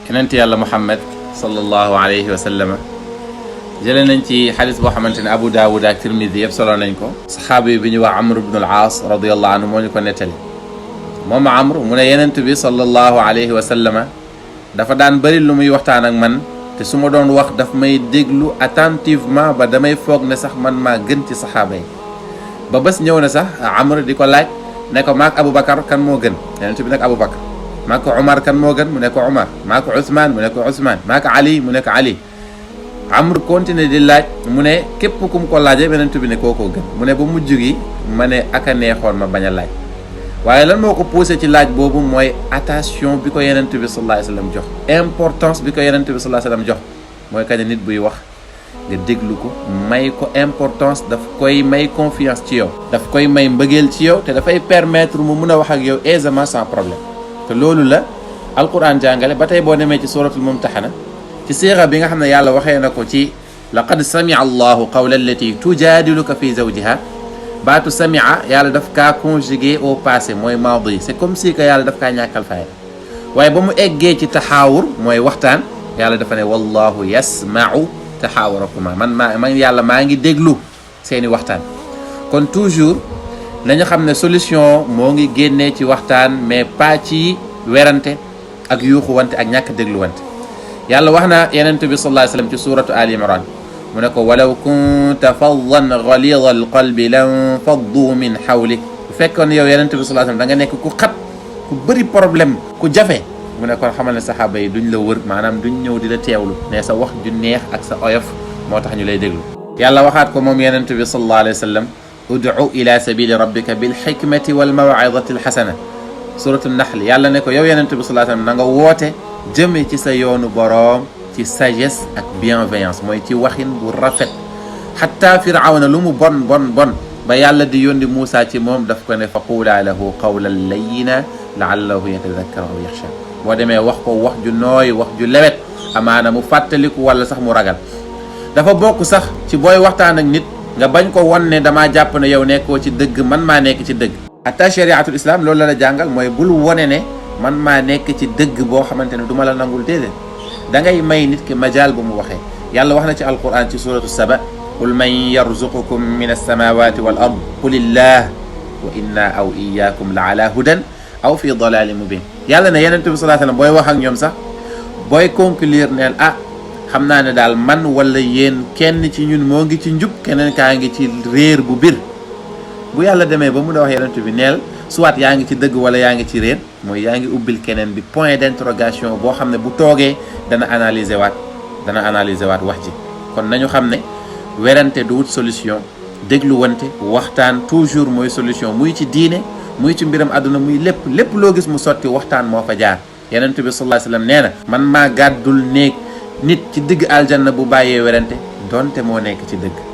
yonent yàlla Muhammad sallallahu alayhi wa sallam jëlee nañ ci xadis boo xamante ne Abu Daawud ak Tirmidi yëpp solo nañ ko. saxaabi bi ñu wax Amr ibn al-Aas radiyallahu anhu moo ñu ko nettali. moom Amr mu ne yonent bi sallallahu alayhi wa sallam dafa daan bëri lu muy waxtaan ak man te su ma doon wax daf may déglu attentivement ba damay foog ne sax man maa gën ci saxaaba yi. ba bés ñëw na sax Amr di ko laaj ne ko maak Aboubacar kan moo gën yonent bi nag Aboubacar. maa ko Umar kan moo gën mu ne ko Umar maa ko Ousmane mu ne ko Ousmane maa ko Ali mu ne ko Ali. Amr continué di laaj mu ne képp ku mu ko laajee yonent bi ne kookoo gën mu ne ba mujj gi ma ne aka neexoon ma bañ a laaj. waaye lan moo ko poussé ci laaj boobu mooy attention bi ko yonent bi sallallahu alayhi wa sallam jox importance bi ko yonent bi sallallahu alayhi wa sallam jox mooy kañ nit buy wax nga déglu ko may ko importance daf koy may confiance ci yow. daf koy may mbëggeel ci yow te dafay permettre mu mun a wax ak yow aisément sans problème. te loolu la alquran jàngale ba tey boo demee ci suratul mumtaxana ci siira bi nga xam ne yàlla waxee na ko ci laqad samia allahu qawla allati tujadiluka fi zawjiha baatu samia yàlla daf kaa conjugué au passé mooy maadi c'est comme si que yàlla daf kaa ñàkkal fayda waaye ba mu eggee ci taxaawur mooy waxtaan yàlla dafa ne wallahu yasmau taxaawurakuma man yàlla maa ngi déglu seeni waxtaan. kon toujours nañu xam ne solution moo ngi génnee ci waxtaan mais pas ci werante ak yuuxu wante ak ñàkk déglu wante. yàlla wax na yonent bi sallallahu alayhi wa sallam ci suratu Ali Imran mu ne ko walaw kunta faddan ghalida alqalbi lan faddu min hawlik bu fekkoon yow yonent bi sallallahu alayhi wa sallam da nga nekk ku xat ku bëri problème ku jafe mu ne kon xamal ne saxaaba yi duñ la wër maanaam duñ ñëw di la teewlu ne sa wax ju neex ak sa oyof moo tax ñu lay déglu. yàlla waxaat ko moom yonent bi sallallahu alayhi wa sallam ud'u ila sabili rabbika bil hikmati wal maw'izati al hasana suratu nahl yàlla ne ko yow yonent bi sallallahu alayhi wa sallam na nga woote jëme ci sa yoonu boroom ci sagesse ak bienveillance mooy ci waxin bu rafet. xatta firawna lu mu bon ba yàlla di yónni Muusa ci moom daf ko ne fa quulaa lahu qawlan layyina la'allahu yatadhakkaru aw yaxsha boo demee wax ko wax ju nooy wax ju lewet amaana mu fàttaliku wala sax mu ragal. dafa bokk sax ci booy waxtaan ak nit nga bañ ko won ne damaa jàpp ne yow nekkoo ci dëgg man maa nekk ci dëgg. hatta shariatul islam loolu la jàngal mooy bul wone ne man maa nekk ci dëgg boo xamante ne du ma la nangul déedéet da ngay may nit ki majaal bu mu waxee. yàlla wax na ci alquran ci suratu saba qul man yarzuqukum min alsamawati wal ard qulillah wa inna aw iyyakum la ala hudan aw fi dalalin mubin. yàlla ne yonent bi sallallahu alayhi wasallam booy wax ak ñoom sax booy conclure neel xam naa ne daal man wala yéen kenn ci ñun moo ngi ci njub keneen kaa ngi ci réer bu bir. bu yàlla demee ba mu da wax yonent bi neel soit yaa ngi ci dëgg wala yaa ngi ci réer mooy yaa ngi ubbil keneen bi point d'interrogation boo xam ne bu toogee dana analyser waat wax ji. kon nañu xam ne werante du wut solution déglu wante waxtaan toujours mooy solution muy ci diine muy ci mbiram àdduna muy lépp loo gis mu sotti waxtaan moo fa jaar. yonent bi sallallahu alayhi wasallam nee na man maa gàddul néeg nit ci digg aljanna bu bàyyee werante donte moo nekk ci dëgg.